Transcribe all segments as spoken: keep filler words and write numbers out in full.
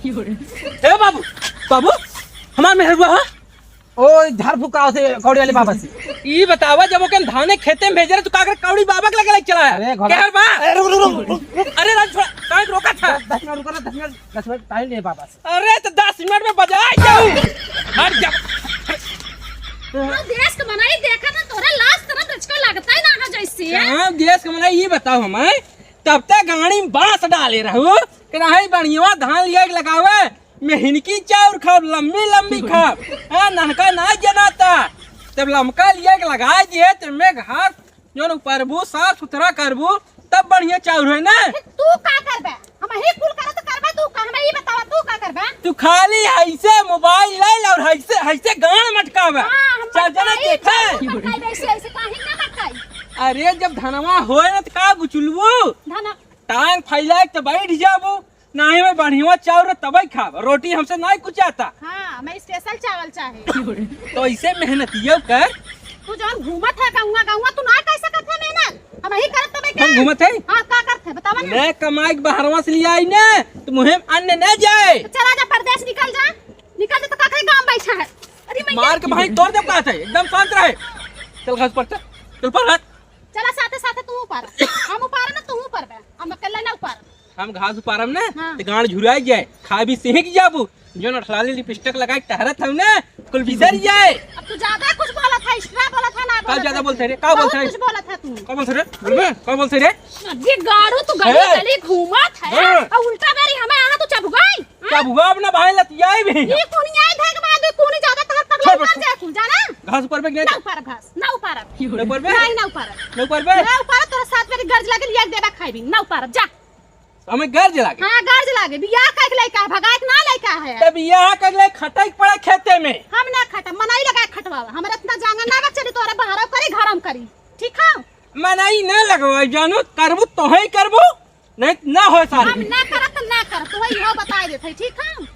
ए बाबू, बाबू, हमार मेहरुआ, हाँ? ओ, झाड़ फूका से कौड़ी वाले बाबा से। ई बतावा, जब ओके धाने खेते में भेजे रहे, तो का करे कौड़ी बाबा के लगे लेके चला है? अरे, घोड़ा। कहर बा? अरे, रुक, रुक, रुक, रुक। अरे, राज छोड़ा, काहे रोका था? दस मिनट रुको ना, दस मिनट, दस मिनट टाइम ले बाबा से। अरे, तो दस मिनट में बजाए जाऊ। हट जा। पूरा देश के मनई देखा ना, तोरा लाज शरम लज्जा लगता है ना, जैसे। हाँ, देश के मनई, ई बताओ हमें, तब तक गाड़ी में बांस डाले रहू कि नहीं, बढ़िया धान लिया के लगावे, मेहनकी चाउर खाब, लंबी लंबी खाब। हाँ, ननका ना जनाता, जब लमका लिया के लगाए दिए, तो मैं घास जौन उपरबू, साफ सुथरा करबू, तब बढ़िया चाउर होई ना। तू का करबे? हम ही कुल करत करबे, तू का? हमें ई बतावा, तू का करबे? तू खाली ऐसे मोबाइल ले ले और ऐसे, ऐसे गान मटकावे। हाँ, हम सब जना मटकाई, देखे। हम मटकाई, ऐसे, ऐसे काहे ना मटकाई? अरे, जब धनवा होए ना, तो का बुचुलबू? धन टांग फैला के तो बैठ जाबू। नाही में बढ़िया चाउर तबई खाब, रोटी हमसे नाही कुछ आता। हाँ, मैं स्पेशल चावल चाहे। तो ऐसे मेहनतियो कर। तू जौन घूमत है गौवा गौवा, तू ना कर सकत है मेहनत, हम ही करत तबे हम के। घूमत है? हाँ, का करत है बतावा ना। न कमाई के बहरवा से ले आई ना, तो मुहे में अन्न न जाए। तो चला जा परदेस, निकल जा, निकल जा। तो का करे गाँव बैठा है? अरे मैं मार के भाई तोड़ दे, का है? एकदम शांत रहे। चल घास पर चल, चल पर हाथ। चला साथे साथे तू ऊपर, हम ऊपर ना तू ऊपर बे, हम अकेले ना ऊपर। हम घास उपारब ना, हाँ। तो गांड झुराई जाए, खा भी सिहक जाबू। जौन अठलाली लिपस्टिक लगाई टहरत हऊ ना, कुल बिसर जाए। अब तू ज्यादा कुछ बोलत है, extra बोलत है ना, का ज्यादा बोलत है रे? का बोलत है? कुछ बोलत है तू। का बोलत है रे? बोलबे? का बोलत है रे? अरे गाड़ू, तू गली हैं? गली घूमत है, हैं? और उल्टा बेरी हमें यहाँ तू चबुगाई, हैं? चबुगाब ना भाई, लतियाई भी। ये कोनी आई धक मार दे, कोनी ज्यादा तहर पगला छोड़, उतर छोड़। जाए तू, जाना? घास ऊपर पे नहीं? ना ऊपर घास, ना ऊपर। ना ऊपर पे? नहीं, ना ऊपर। ना ऊपर पे? ना ऊपर, तोरा साथ मेरी गर्ज लगे, लिया के देबा खाई भी, ना ऊपर, जा। हमें गर्ज लागे। हाँ, गर्ज लागे। बियाह कइके लइका है, भगाए के ना लइका है। तब बियाह कइके लइका खटाई के पड़ा खेते में। हम ना खटब, मनई लगाए खटवावा। हमरा इतना जांगर ना बा, चली तोरे बहरव करी, घरम करी। ठीक है? मनई ना लगवाई, जानू, करबू तोहे करबू, नहीं ना हो सारी। हम ना करब त ना करब, तो वही हो बताए देते, ठीक है?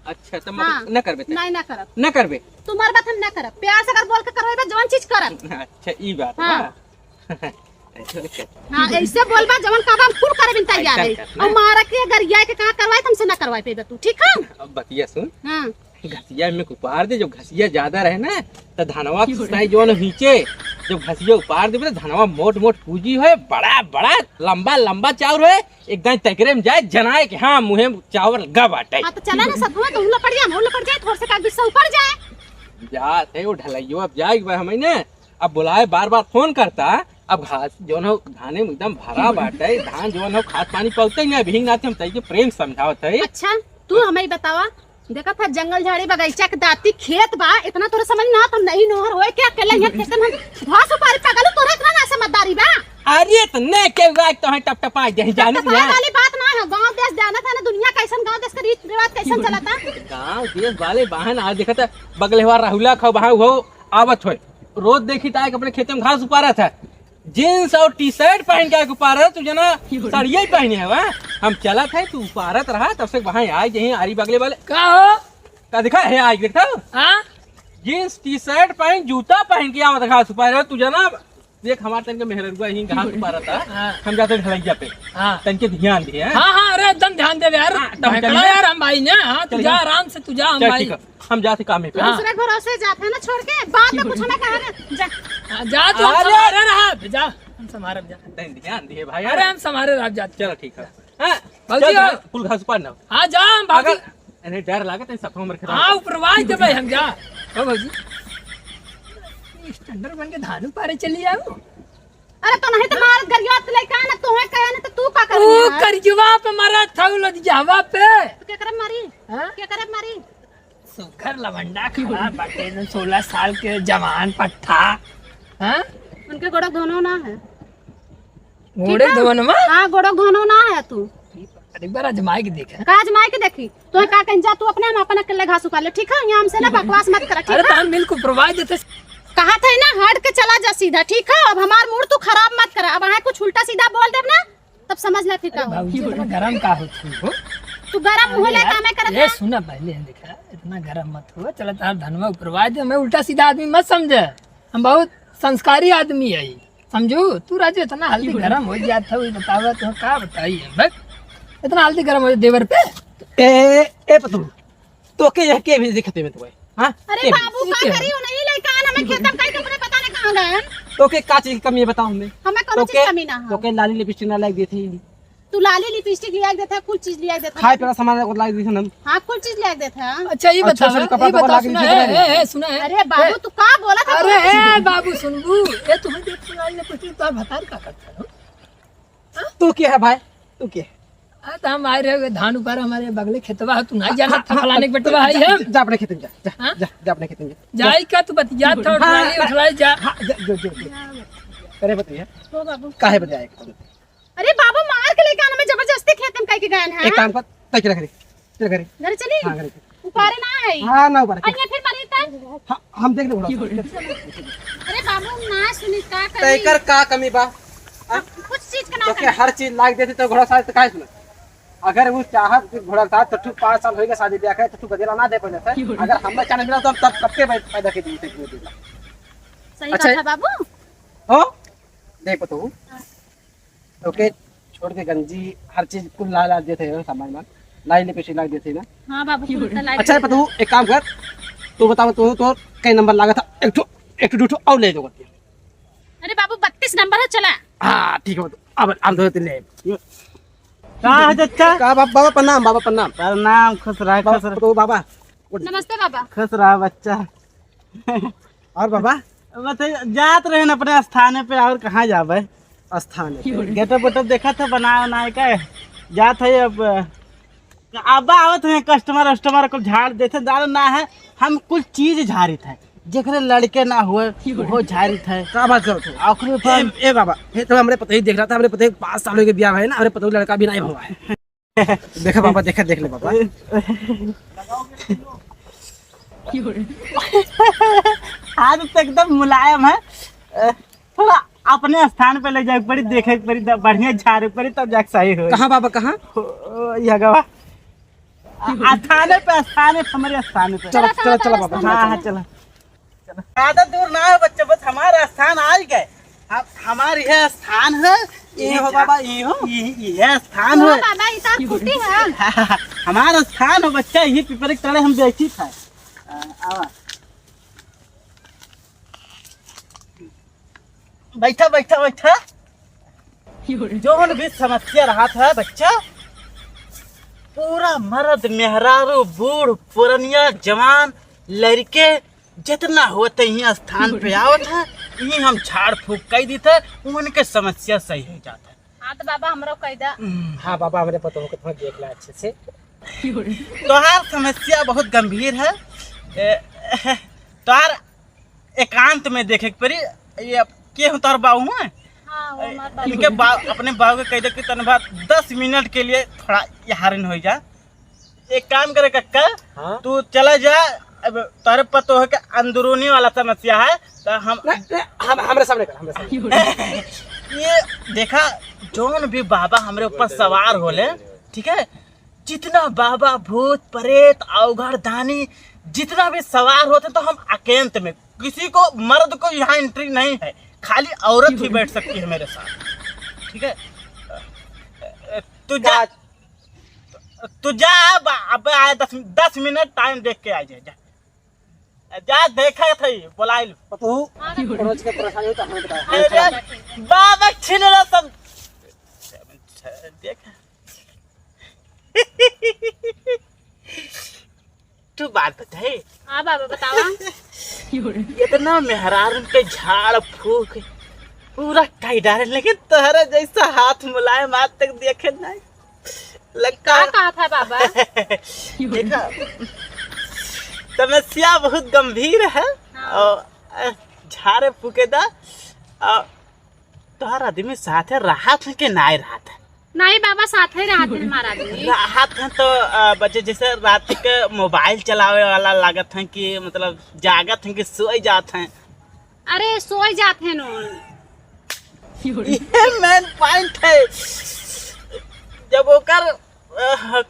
अच्छा, तो मतलब हाँ। ना करबे ते? नहीं, ना करब। ना करबे? तुम्हार बात हम ना करब। प्यार से अगर बोल के करवाइबे, जवन चीज करब। अच्छा, ई बात हाँ। बा। हाँ, ऐसे बोलबा, जवन कहबा हम कुल करे बिन तैयार है। अच्छा, अच्छा, और ना। मारा के अगर या के कहाँ करवाए, तो हमसे ना करवाए पेबे तू, ठीक है? अब बतिया सुन। हाँ। घसिया में उपार दे, जब घसिया ज्यादा रहे ना, तो धनवा की हो खिसाई रही? जवन नीचे, जब घसिया उपार देबे, तो धनवा मोट मोट पूजी होए, बड़ा बड़ा लंबा लंबा चाउर होए, एकदम तकरे में जाए, जनाए कि हाँ, मुँहे में चावल गा बाटे। हाँ, तो चला ना, सतुआ तो लपड़ जाए, हम लपड़ जाए, थोड़ से का गुस्सा ऊपर जाए। जात है, वो ढलैयो अब जाए, एक बार हमें ना, अब बुलाए, बार बार फोन करता। अब घास जौन हो, धाने में एकदम भरा बाटे, धान जौन हो, खाद पानी पौते ही ना, अभी नाते हम तई के प्रेम समझावत है। अच्छा, तू हमें बतावा, देखा था जंगल झाड़ी बगीचा के दाती खेत बा, इतना तोरे समझ ना, तुम नहीं नोहर होए क्या, अकेले यहाँ खेते में हम घास उपारी पागल, तोरा इतना ना समझदारी बा। अरे इतने के बात तो है, टपटपा दे, जाने टपटपा दिया। वाली बात ना है, गांव देश जाना था ना, दुनिया कैसन, गांव देश का रीत रिवाज कैसन चला था। गांव देश वाले बहन आज देखा था, बगले हुआ राहुला खाओ, वहाँ हो आवत होए, रोज देखी ता कि अपने खेते में घास उपारत है, जींस और टी शर्ट पहन के आके उपारत, तू जना साड़िया ही पहने है, वाह। हम चलत है, तू उपारत रहा, तब से वहाँ आई जहीं आरी बगले वाले। का हो? का दिखा है, आई देखता हो? हाँ? जींस टी शर्ट पहन, जूता पहन के आवत घास उपारत, तू जना देख हमार तन के मेहररुआ ही घास उपारत है, हाँ। हम जाते ढलैया पे, हाँ। तन के ध्यान दिए, हैं? हाँ, हाँ, अरे एकदम ध्यान देबे यार। हाँ, तब भैकड़ा चलिए। यार हम भाई ने, हाँ, तू चलिए। जा आराम से, तू जा, हम चल, भाई। ठीक है। हम जाते काम पे। हाँ। दूसरे भरोसे जात है ना, छोड़ के बाद में कुछ हमें कहा ना, जा। हाँ, जा, तू हम अरे! संभारे रहा, जा, हम संभारे, जा। तनी ध्यान दिए भाई। अरे, हम संभारे रहा, जा। चलो, ठीक है। हाँ, भौजी चल, हो। जा, कुल घास उपार ना। हाँ, जा, हम भाभी। अगर इन्हें डर लागे, तो सब हमरे खेत हाँ, में। ऊपरवाई देबे हम, जा। हो भौजी। स्टैंडर्ड बन के धान उपारे चली जाओ। अरे, तो नहीं तो मारत गरियात लइका ना, तोहे कहे ना, तो तू का करबी ओ यार? करिजवा पे मरा था, उ लदियावा पे। तो केकरे मारी? हाँ? केकरे मारी? सुघर लवंडा खड़ा बाटे, एकदम सोलह साल के जवान पट्ठा। हाँ? उनके गोड़क धोनो ना है। गोड़े ठीक है? धोनो में? हाँ, गोड़क धोनो ना है तू। एक बार आजमाई के देखा। का आजमाई के देखी? तो का कहीं जा, तू अपने हम अपन अकेले घास उपार ले, ठीक है? यहाँ हमसे ना बकवास मत करा, ठीक अरे है? तो हम मिल को उपारवाई देते। कहा था ना, हट के चला जा सीधा, ठीक है? अब हमार मूड तू खराब मत करा। अब वहाँ कुछ उल्टा सीधा बोल देब ना, तब समझ ला फिर का अरे हो। भौजी, इतना गरम का होत हो? तू गरम मुँह अरे ले यार, कामे करत ये है? सुना पहले, देखा, इतना गरम मत हो। चला तार धनवा उपारवाई दे, हमें उल्टा सीधा आदमी मत समझे। हम बहुत संस्कारी आदमी है, समझू? तू राजू इतना हल्दी गरम हो जात है, ये बतावा तो का बताई हम, बस इतना हल्दी गरम हो जात देवर पे। ए, ए पतोहू, तोके यह के भेजे खेते में तोके? हाँ? अरे के बाबू, भेजे? का के करी हो, नहीं लइका हन, हमें खेते में काहे के अपने पता नहीं कहाँ गए हन। तोके का चीज की कमी है, बताओ हमें। हमें कोनो चीज तोके, कमी ना है। तोके लाली लिपस्टिक ना लाइके देते ही। तू लाली लिपस्टिक लिया के देता है, कुल चीज लिया के देता है। खाए पिए का सामान को लाइके देते हम। हाँ, कुल चीज लिया के देता है। अच्छा, ये और छोटे बताओ, छोटे कपड़ा ये तो बताओ, लाइके सुना, देते ए, हैं। ए, ए, सुना, ए, अरे बाबू, ए, तू का बोला था अरे, तू? ए, बाबू, सुनबू, ये तुम्हें देख सुनाई लिपस्टिक तो भतार का करता है? तू के है भाई? तू के है? आ, तो हम आए रहे धान ऊपर, हमारे बगले खेतवा है, तू नहीं हाँ, जाना हाँ, था, हाँ, फलाने के बेटवा है जा, हम। जा, जा अपने खेत में जा, जा, हाँ? जा, जा अपने खेत में जा। जाई का तू बतिया था, हाँ, उठलाई, हाँ, उठलाई जा। हाँ, जा, जो, जो, जो। अरे बतैया, हो बाबू। काहे बतिया है? अरे बाबू, मार के लेके आना, मैं जबरदस्ती खेत में कह के गए हैं। एक काम कर, तय के रख रे, तेरे घरे। घर चली? हाँ, घरे। उपारे ना है। हाँ, ना उपारे। अइया फिर मारी तब? हाँ, हम देख लेबो। अरे बाबू, ना सुनी, का करी? तैकर का कमी बा? हाँ? कुछ चीज का ना तो के कमी। हर चीज लाइके देती तो घोड़ा साथ काहे सुना? अगर वो चाहत कि घोड़ा साथ तो ठीक पाँच साल होइगा शादी ब्याह करे तो तू गदेला ना दे पहले से। अगर हमें चांस मिला तो हम तब कब के पैदा के दिन तक दे देगा। सही अच्छा। बात है बाबू। हो? देख पतोहू। हाँ। ओके, छोड़ के गंजी, हर चीज कुल ला, ला देते हैं, सामान वामान। लाई ले, पैसे ला देते हैं ना। हाँ बाबू, कुल तो ला अच्छा, देते हैं। पतोहू, एक काम कर, तू बताओ, तू तो कई नंबर लागा था, एक ठो, एक ठो, दू ठो और ले दो। अरे बाबू, बत्तीस नंबर है, चला। हाँ, ठीक है, अब, अब दो तीन ले। का है चच्चा? का बाप, बाबा प्रणाम, बाबा प्रणाम। प्रणाम, खुश रह, बाबा, खुश रह। पतोहू बाबा। नमस्ते बाबा। खुश रह बच्चा। और बाबा? बस जात रहे न अपने स्थाने पे, और कहाँ जाबे? स्थाने पे। गेटअप वेटअप देखा था, बना उना के जात है। अब, अब आवत है कस्टमर वस्टमर को झाड़ देते, दारू ना है, हम कुल चीज झारित है, जेकरे लड़के ना हुए वो झारित है। का बात करत हो? ओकरे पर ए, ए बाबा, ये तो हमरे पतोहू देख रहा था, हमरे पतोहू पाँच साल हो गए ब्याह है ना, हमरे पतोहू लड़का भी नहीं हुआ है। देखा बाबा, देखा, देख ले बाबा। आज तो एकदम मुलायम है। अ, थोड़ा अपने स्थान पे ले जाए के पड़ी, देखे के पड़ी, द-, बढ़िया झारे के पड़ी, तब जाके सही होई। कहाँ बाबा, कहाँ? ओ, ओ, ये गवा। आ, स्थाने पे, स्थाने पे, हमारे स्थाने पे। चला, चला, चला बाबा, हाँ, चला, हाँ, चला। चला। ज्यादा दूर ना हो बच्चा, बस हमारा स्थान आ ही गए। हम, हमार यह स्थान है। ये हो बाबा, ये हो। ये, यह स्थान हाँ है। बाबा, ये तो कुटी है। हमारा स्थान हो बच्चा, यही पीपर के तले हम बैठी था। आ, आवा। बैठा, बैठा, बैठा। जौन भी समस्या रहत है बच्चा, पूरा मर्द, मेहरारू, बूढ़, पुरनिया, जवान, लड़के, जितना होते ही स्थान पे आवत है, यही हम झाड़ फूक कई दीते, उनके समस्या सही हो जाता है। हाँ तो बाबा, हमरो कई दा। हाँ बाबा, हमरे पतोह के थोड़ा देख ला अच्छे से। तोहार समस्या बहुत गंभीर है। ए, तोहार एकांत में देखे के पड़ी। ये अब के हो तोहर बाऊ हैं? हाँ, वो हमार बाबू इनके हैं। बा-, अपने बाऊ के कह दे कि तन भा दस मिनट के लिए थोड़ा यहाँ हो जा। एक काम करे कक्का, हाँ? तू चला जा, अब तोहरे पतोह के अंदरूनी वाला समस्या है, तो हम नहीं, नहीं, हम, हमरे सामने कर, हमरे सामने। ये देखा, जौन भी बाबा हमरे ऊपर सवार होले, ठीक है, जितना बाबा भूत प्रेत अवघड़ दानी जितना भी सवार होते तो हम अकेंत में, किसी को मर्द को यहाँ एंट्री नहीं है, खाली औरत ही बैठ सकती है मेरे साथ, ठीक है। तू जा, का? तू जा, अब, अब आए दस, दस मिनट टाइम देख के आ जाए, जा, जा देखा था ये बोलाई लो। पतोहू, हाँ, हाँ। पड़ोस के परेशानी हो तो हमें बताओ, हम अरे, खड़ा। बाबा छीन लो सब। देख। तू बात बताए। हाँ बाबा, बतावा। इतना मेहरारून के झाड़ फूक पूरा कई डारे, लेकिन तोहरा जैसा हाथ मुलायम आज तक देखे नहीं। लगता का है कहा था बाबा? देखा, समस्या बहुत गंभीर है। हाँ। और, अ, झाड़े फूके दा, और तोहर आदमी साथे रहत है कि नाय रहत है? नहीं बाबा, साथे रहत है हमार आदमी। रहत है तो, अ, बच्चे जैसे रात के मोबाइल चलावे वाला लागत है कि मतलब जागत है कि सोई जात है? अरे सोई जात है नोन। ये मेन पॉइंट है। जब ओकर, अ,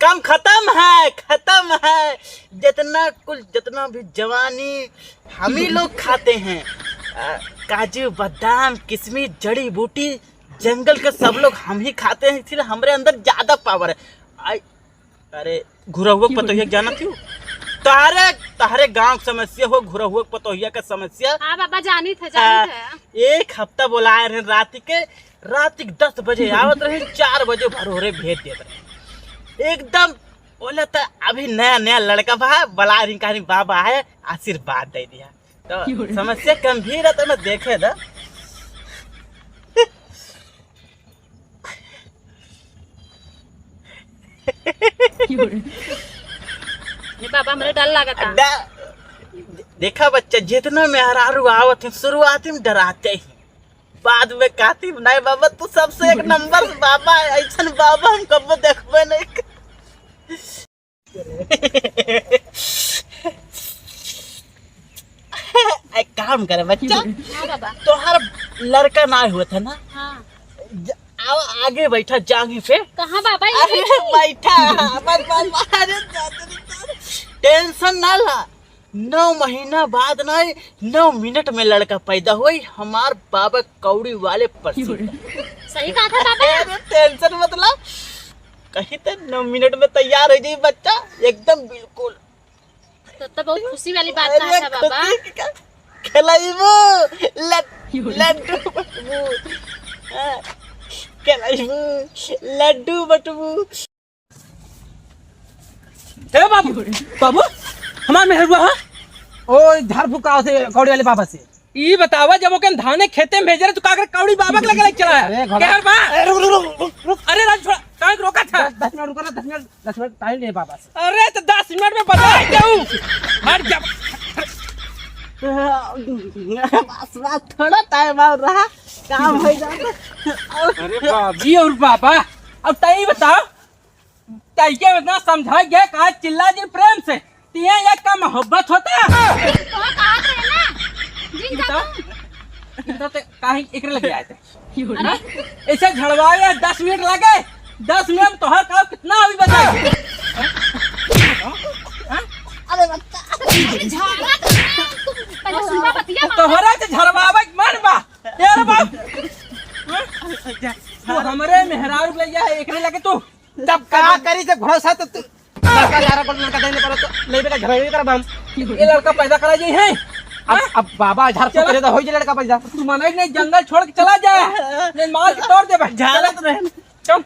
कम खत्म है, खत्म है। जितना कुल, जितना भी जवानी हम ही लोग खाते हैं, अ, काजू, बादाम, किशमिश, जड़ी बूटी, जंगल के सब लोग हम ही खाते हैं, इसलिए हमरे अंदर ज्यादा पावर है। आई, अरे, घुरहुआ के पतोहिया के जानत हूँ? तहरे, तहरे गाँव के समस्या हो, घुरहुआ के पतोहिया के समस्या। हाँ बाबा, जानी थे, जानी हाँ, थे। एक हफ्ता बोलाए रहे रात के, रात के दस बजे आवत रहे, चार बजे भरोरे भेज देत रहे। एकदम बोले तो अभी नया नया लड़का बा, बोलाए रहे, कहा रहे बाबा है, आशीर्वाद दे दिया। तो समस्या गंभीर है, तो मैं देखे दा। ये बाबा, हमरे डर लागता। डा-, देखा बच्चा, जितना मेहरारू आवत है, शुरुआत में डराते ही, बाद में कहती, "नहीं बाबा, तू सबसे एक नंबर बाबा है, ऐसन बाबा हम कबो देखबे नहीं कर।" एक काम करे बच्चा, हाँ बाबा। तोहार लड़का ना हुआ था ना? हाँ। ज-, आओ आगे बैठा जांगी पे। कहाँ बाबा, ये अरे बैठी? बैठा, हमार बाबा, अरे दादा रे दादा। टेंशन ना ला, नौ महीना बाद ना, नौ मिनट में लड़का पैदा होई, हमार बाबा कौड़ी वाले परसी। सही कहा था बाबा। अरे टेंशन मत ला, कहीं तो नौ मिनट में तैयार हो जाई बच्चा, एकदम बिल्कुल। तो, तो बहुत खुशी वाली बात अरे कहा था बाबा। खुशी की का? खिलाइबू लड-, लड्डू बटबू। हाँ, खिलाइबू लड्डू बटबू। ए बाबू, बाबू, हमार मेहरुआ, हाँ? ओ, झाड़ फूका से, कौड़ी वाले बाबा से। ई बतावा, जब ओके धाने खेते में भेजे रहे, तो का करे कौड़ी बाबा के लगे लगे चला है? अरे, घोड़ा। कहर बा? अरे, रुक, रुक, रुक, रुक। अरे, राज छोड़ा, काहे के रोका था? दस, दस मिनट रुको ना, दस मिनट, दस मिनट टाइम ले बाबा से। अरे, तो दस मिनट में बता दे हूँ। हट जा। बस, बस, थोड़ा टाइम और रहा, काम हो जाता। अरे, बाबी और बाबा, अब तई बताओ, तइके इतना समझा गया, कहा चिल्ला जिन प्रेम से, तिहे एक का मोहब्बत होता। तो कहा थे ना, जिन इनका, जाता। इनका ते काहे एकरे लगे आए थे? अरे। हाँ? इसे झड़वाए दस मिनट लगे, दस मिनट में तोहर काम कितना अभी बताए? हाँ? अरे बच्चा। अरे झाड़ा तो नहीं, तुम पहले सुनवा बतिया। तोहरा के झड़वावे के मन बा, तेरे बाप। हाँ? तू हमरे मेहरारू के लगे है, एकरे लगे तू तब का करी जब भरोसा तो तू लड़का जा रहा पर लड़का देने पर तो लेबे का झगड़ा करब हम। ये लड़का पैदा करा जाई है। अब, हाँ? अब बाबा झाड़ फूक चला। करे तो होई जे लड़का पैदा। तू माने कि नहीं, जंगल छोड़ के चला जा। नहीं, मार के तोड़ दे भाई। झाड़ा तो रहे। चल।